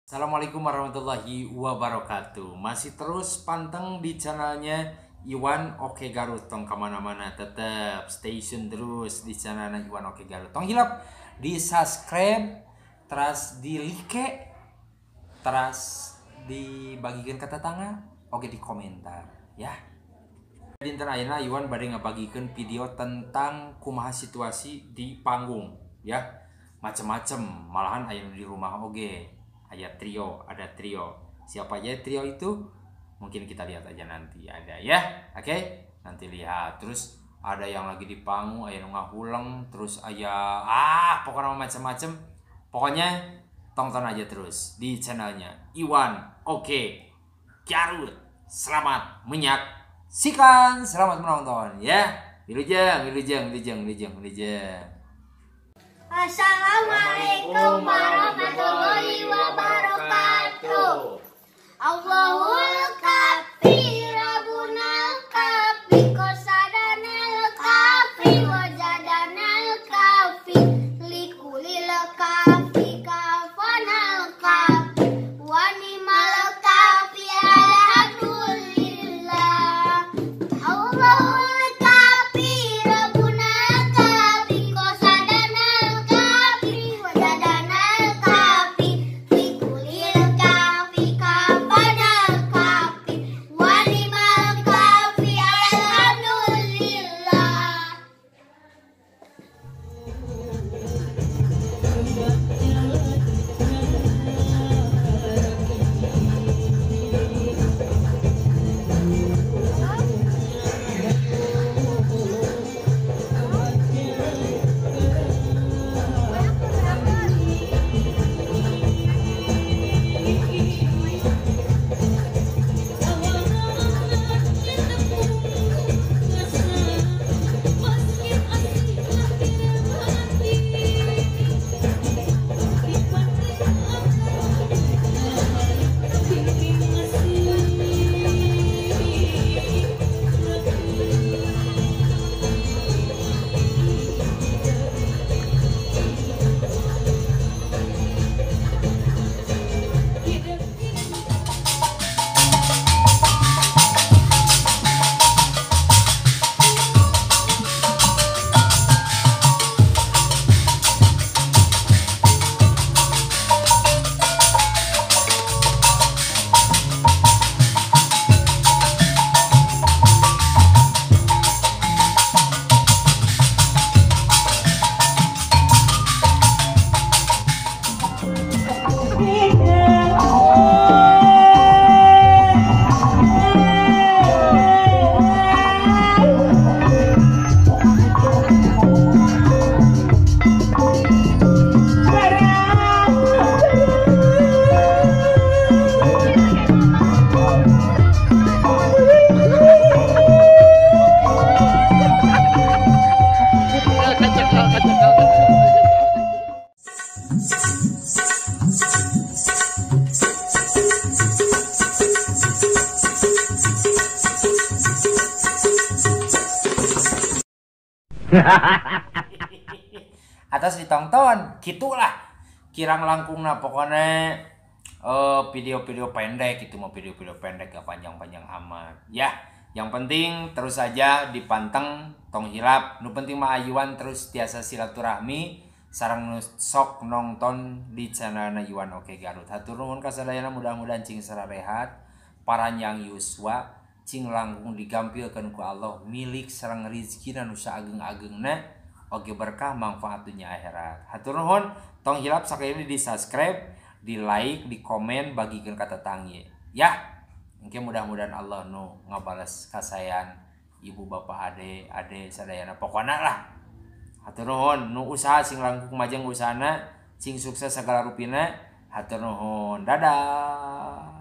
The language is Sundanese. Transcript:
Assalamualaikum warahmatullahi wabarakatuh. Masih terus panteng di channelnya Iwan Oke Garut. Tong kemana-mana, tetap stay tune terus di channelnya Iwan Oke Garut. Tong hilap di subscribe, terus di like, terus dibagikan ke tetangga, oke di komentar ya. Dinten ayeuna Iwan bade ngabagikeun video tentang kumaha situasi di panggung ya. Macem-macem, malahan aya di rumah oge. Aya trio, ada trio. Siapa aja trio itu? Mungkin kita lihat aja nanti ada ya. Oke, nanti lihat. Terus ada yang lagi di panggung, aya nu ngahuleng, terus aya pokoknya macem-macem. Pokoknya tonton aja terus di channelnya Iwan Oke Garut. Selamat menyaksikan, selamat menonton ya. Wilujeng, wilujeng, wilujeng, wilujeng, wilujeng. Assalamualaikum warahmatullahi wabarakatuh. Allahul kafi, Rabbunal kafi, kosadanal kafi, wajadanal kafi, likulil kafi, kafanal kafi, wanimal kafi, alhamdulillah. Allahul kafi, Rabbunal kafi, kosadanal kafi, wajadanal kafi, likulil kafi, kafanal kafi, wanimal kafi, alhamdulillah. Atas ditonton gitulah kirang langkungna pokoknya video-video pendek itu mau video-video pendek gak panjang-panjang amat ya. Yang penting terus aja dipanteng, tong hilap. Nu penting mah Iwan terus tiasa silaturahmi sareng nu sok nonton di channelna Iwan Oke Garut. Hatur nuhun kasadayana, mudah-mudahan cing sararehat, paranjang yuswa, cing langkung digampilkeun ku Allah milik sareng rizkina nu saageng-agengna, oge berkah manfaat dunya akhirat. Hatur nuhun, tong hilap sakali di subscribe, di like, di komen, bagikeun ka tetangga ya. Mungkin mudah-mudahan Allah nu ngabales kasayan ibu bapak ade ade sadayana pokona lah. Hatur nuhun nu usaha sing langkung majeng usahana, sing sukses segala rupina. Hatur nuhun, dadah.